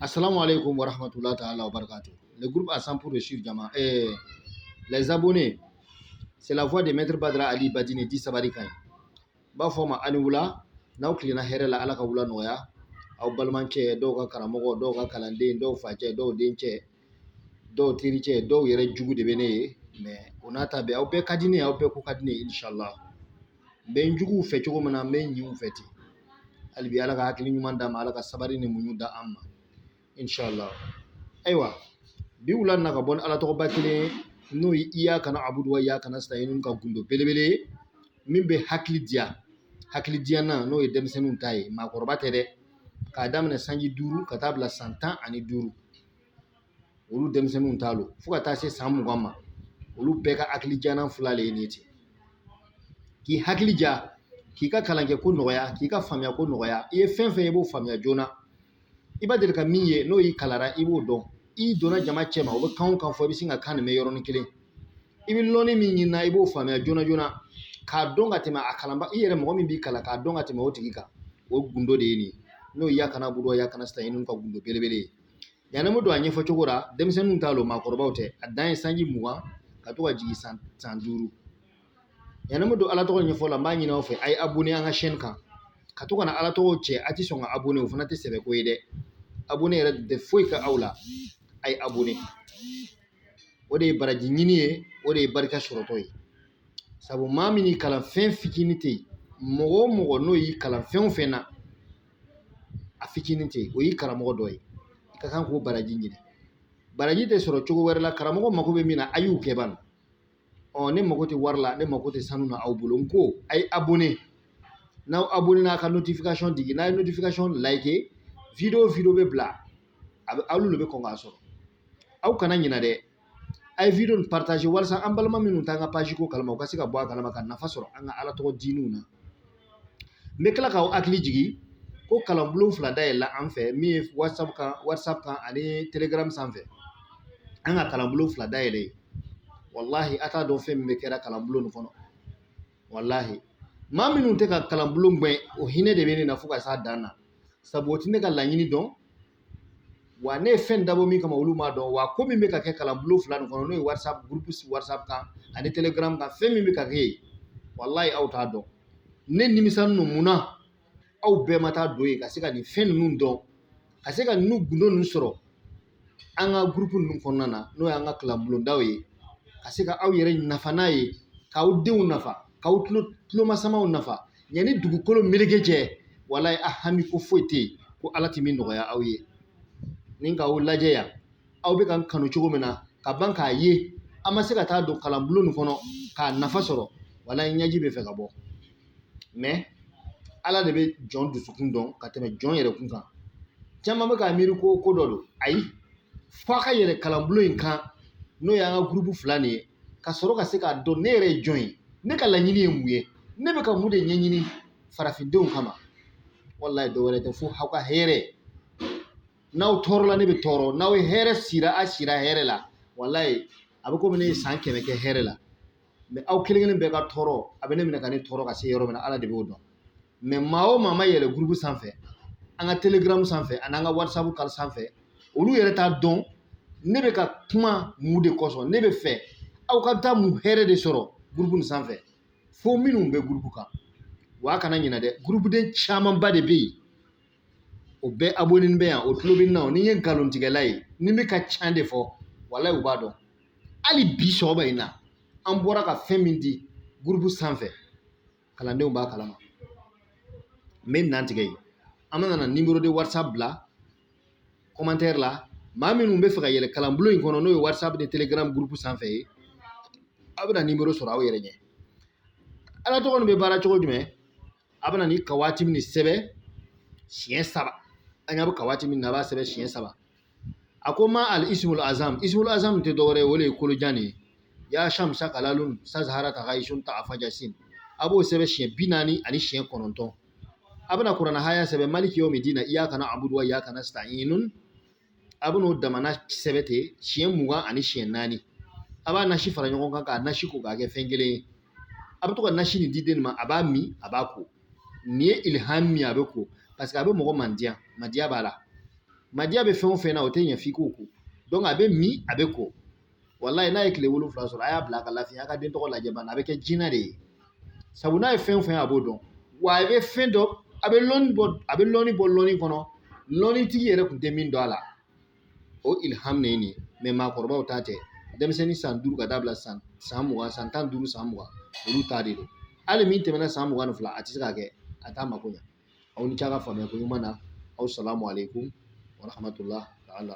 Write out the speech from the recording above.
Assalamu alaikum wa rahmatullahi ta'ala wa barakatuh. Le groupe Ensemble pour réussir Jama. Eh, les abonnés, c'est la voix de Maître Badra Ali Badine dit Sabari Kany. B'a fɔ ma ani wula, n'aw tilenna hɛrɛ la, Ala ka wula nɔgɔya. Aw balimakɛ, dɔw ka karamɔgɔ, dɔw ka kalanden, dɔw facɛ, dɔw dencɛ, dɔw tericɛ, dɔw yɛrɛ jugu de bɛ ne ye, mais o n'a ta bɛɛ, aw bɛɛ ka di ne ye, aw bɛɛ ko ka di ne ye, inshallah. N bɛ n juguw fɛ cogo min na, n bɛ n ɲinw fɛ ten. Hali bi Ala ka hakili ɲuman d'an ma, Ala ka sabali ni muɲu da an ma, inshallah. Ayiwa, bi wula na ka bɔ ni Ala tɔgɔba kelen ye, n'o ye iyaka na'budu wa iyaka nasta'in ka gundo belebele ye, min bɛ hakili diya, hakili diya na, n'o ye denmisɛnninw ta ye, maakɔrɔba tɛ dɛ, k'a daminɛ sanji 5 ka taa bila san 15, olu denmisɛnninw t'a lo, fo ka taa se san 20 ma, olu bɛɛ ka hakili diyanan fila le ye nin ye ten. K'i hakili diya, k'i ka kalankɛ ko nɔgɔya, k'i ka faamuya ko nɔgɔya. I ye fɛn fɛn ye, i b'o faamuya joona. I b'a deli ka min ye, n'o y'i kalara, i b'o dɔn. I donna jama cɛ ma, o bɛ kan o kan fɔ, i bɛ sin ka kan nin mɛn yɔrɔnin kelen. I bɛ lɔnni min ɲini na, i b'o faamuya joona joona, k'a dɔn ka tɛmɛ a kalanba i yɛrɛ, mɔgɔ min b'i kalan, k'a dɔn ka tɛmɛ o tigi kan. O gundo de ye nin ye, n'o ye iyaka na'budu wa iyaka nasta'in ka gundo belebele ye. Yanni n bɛ don a ɲɛfɔ cogo la, denmisɛnninw t'a lɔ, maakɔrɔbaw tɛ, a dan ye sanji 20 ka to ka jigin san 5. Yanni n bɛ don Ala tɔgɔ ɲɛfɔ la, n b'a ɲini aw fɛ, a ye abonné an ka chaîne kan, ka to ka na Ala tɔgɔw cɛ. A tɛ sɔn ka abonné, o fana tɛ sɛbɛ ko ye dɛ. Abonné yɛrɛ tun tɛ foyi kɛ aw la, a ye abonné, o de ye baraji ɲini ye, o de ye barika sɔrɔtɔ ye. Sabu maa min y'i kalan fɛn fitinin tɛ yen, mɔgɔ o mɔgɔ n'o y'i kalan fɛn o fɛn na, a fitinin tɛ yen, o y'i karamɔgɔ dɔ ye, i ka kan k'o baraji ɲini. Baraji tɛ sɔrɔ cogo wɛrɛ la. Karamɔgɔ mako bɛ min na, a y'u kɛ ban. Ɔ, ne mako tɛ wari la, ne mako tɛ sanu na aw bolo. N ko a ye abonné, n'aw abonné, n'a ka notification digi, n'a ye notification like, vidéo vidéo bɛ bila, a bɛ aw de bɛ kɔn k'a sɔrɔ. Aw kana ɲina dɛ, a ye vidéo nin partager walasa an balima minnu t'an ka page ko kalama, u ka se ka bɔ a kalama ka nafa sɔrɔ an ka Ala tɔgɔ diiniw na. N bɛ tila k'aw hakili jigin ko kalanbulon fila dayɛlɛla an fɛ, min ye WhatsApp kan ani Telegram sanfɛ. An ka kalanbulon fila dayɛlɛ yen. Walahi, a t'a dɔn fɛn min bɛ kɛra kalanbulon nin kɔnɔ. Walahi, maa minnu tɛ ka kalanbulon gɛn, o hinɛ de bɛ ne na fo ka s'a dan na, sabu o tɛ ne ka laɲini dɔn. Wa ne ye fɛn dabɔ min kama, olu m'a dɔn. Wa ko min bɛ ka kɛ kalanbulon fila nin kɔnɔ, n'o ye WhatsApp groupe, WhatsApp kan ani Telegram kan, fɛn min bɛ ka kɛ yen, walahi, aw t'a dɔn. Ne nimisalen don. Mun na aw bɛɛ ma taa don yen ka se ka nin fɛn ninnu dɔn, ka se ka ninnu gundo ninnu sɔrɔ an ka groupe ninnu kɔnɔna na, n'o y'an ka kalanbulondaw ye, ka se ka aw yɛrɛ nafa n'a ye, k'aw denw nafa, k'aw tulomasamaw nafa, yanni dugukolo meleke cɛ? Walayi, a hami ko foyi tɛ yen ko Ala tɛ min nɔgɔya aw ye. Ni k'aw lajɛ yan, aw bɛ ka n kanu cogo min na, ka ban k'a ye an ma se ka taa don kalanbulon nin kɔnɔ k'a nafa sɔrɔ, walayi, ɲɛji bɛ fɛ ka bɔ. Mais Ala de bɛ jɔn dusukun dɔn ka tɛmɛ jɔn yɛrɛ kun kan. Caman bɛ k'a miiri ko ko dɔ don. Ayi, fo a ka yɛlɛ kalanbulon in kan, n'o y'an ka groupe fila nin ye, ka sɔrɔ ka se k'a dɔn ne yɛrɛ ye jɔn ye, ne ka laɲini ye mun ye, ne bɛ ka mun de ɲɛɲini farafindenw kama. Walayi, dɔ wɛrɛ tɛ fo aw ka hɛrɛ. N'aw tɔɔrɔla, ne bɛ tɔɔrɔ. N'aw ye hɛrɛ sira, a sira hɛrɛ la, walayi, a bɛ komi ne ye san 100 kɛ hɛrɛ la. Mais aw kelen kelen bɛɛ ka tɔɔrɔ, a bɛ ne minɛ ka ne tɔɔrɔ ka se yɔrɔ min na, Ala de b'o dɔn. Mais maa o maa ma yɛlɛ groupe sanfɛ, an ka Telegram sanfɛ ani an ka WhatsApp kan sanfɛ, olu yɛrɛ t'a dɔn ne bɛ ka kuma mun de kosɔn, ne bɛ fɛ aw ka taa mun hɛrɛ de sɔrɔ groupe nin sanfɛ, fo minnu bɛ groupe kan. Wa a kana ɲinɛ dɛ, groupe camanba de bɛ yen, o bɛɛ abonné bɛ yan, o tulo bɛ n na. Ni n ye nkalontigɛla ye, ni n bɛ ka can de fɔ, walayi, u b'a dɔn. Hali bi sɔgɔma in na, an bɔra ka fɛn min di groupe sanfɛ, kalandenw b'a kalama. N bɛ nan tigɛ yen. An bɛna na numéro de WhatsApp bila commentaire la. Maa minnu bɛ fɛ ka yɛlɛ kalanbulon in kɔnɔ, n'o ye WhatsApp ni Telegram groupe sanfɛ ye, aw bɛna numéro sɔrɔ aw yɛrɛ ɲɛ. Ala tɔgɔ nin bɛ baara cogo jumɛn? A bɛna ni kawaati min sɛbɛn siɲɛ saba, an ɲɛ bɛ kawaati min na, a b'a sɛbɛn siɲɛ saba. A ko ma al ismul azam. Ismul azam tɛ dɔwɛrɛ ye, o de ye kolojan de ye. Ya shamsa kalalun sazhara tagayishun ta'afajasin, a b'o sɛbɛn siɲɛ 40 ani siɲɛ 9. A bɛna kuranɛ haya sɛbɛn: maliki yawmi dina iyaka na'budu wa iyaka nasta'inun. A bɛn'o damana sɛbɛn ten siɲɛ 20 ani siɲɛ 4. A b'a nasi fara ɲɔgɔn kan k'a nasi ko k'a kɛ fɛn kelen ye. A bɛ to ka nasi nin di den ma, a b'a min, a b'a ko. Nin ye ilham min, a bɛ ko parce que a bɛ mɔgɔ mandiya, mandiya b'a la. Madiya bɛ fɛn o fɛn na, o tɛ ɲɛ f'i k'o ko. Donc a bɛ min, a bɛ ko. Walayi, n'a ye tile 7 sɔrɔ, a y'a bila a ka lafiya, a ka den tɔgɔ lajɛ ban, a bɛ kɛ jinɛ de ye. Sabu n'a ye fɛn o fɛn, a b'o dɔn. Wa a bɛ fɛn dɔ, a bɛ lɔnni bɔ, a bɛ lɔnni bɔ lɔnni kɔnɔ, lɔnnitigi yɛrɛ tun tɛ min dɔn a la. O ilham de ye nin ye. Mais maakɔrɔbaw ta tɛ. Denmisɛnnin san 5 ka taa bila san 20, san 15, san 20, olu ta de don. Hali min tɛmɛna san 22, a tɛ se k'a kɛ, a t'a mako ɲɛ. Aw ni ce a ka faamuya ko ɲuman na. Aw salamu aleykum wa rahmatulah taala.